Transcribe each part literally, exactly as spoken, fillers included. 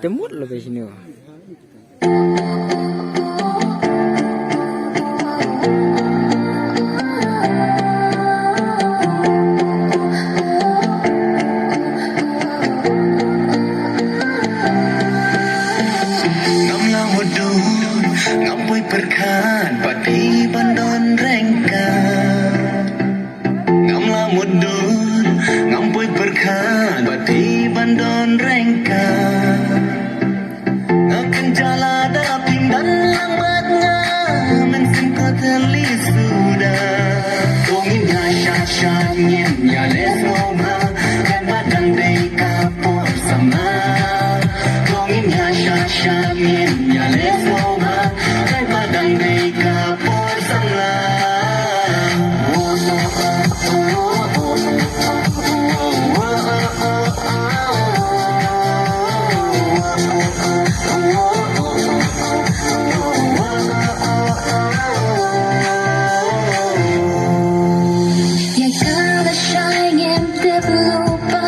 Te mut la ba shini wa. Ngam la mutdur, ngam poi pyrkhat bad phi ban don ryngkat. Ngam la mutdur, ngam poi pyrkhat bad phi ban don ryngkat. Nga kynjah lada phim don lang bad nga, mynsiem ka thylli suda. To ngin ïa shah shah ngin ïa leh sngewbha, katba dang dei ka por samla. To ngin ïa shah shah ngin ïa leh sngewbha, katba dang dei ka por samla. Ïa ka lashai ngim tip lypa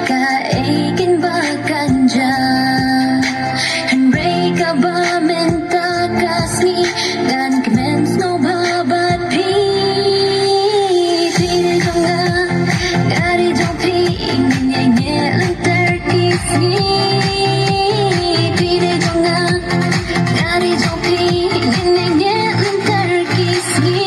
kaei kynba kan jia. Hynrei kaba mynta ka sngi ngan kmen sngewbha bad phi. Phi dei jong nga, nga dei jong phi, ngin ïa ñiah lynter ki sngi. Phi dei jong nga, nga dei jong phi, ngin ïa ñiah lynter ki sngi.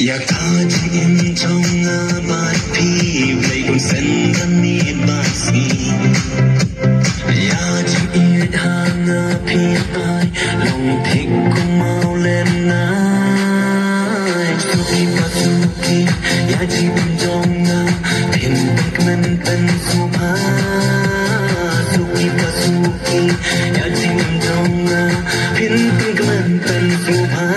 Ïa ka jingim jong nga bad phi, Blei un send da miet bad sngi. Ïa jingïeit ha nga phi ai, long thik kum mawlynnai. Suki pa suki, ïa jingim jong nga, phin pynkmen pynsngewbha. Suki pa suki, ïa jingim jong nga, phin pynkmen pynsngewbha.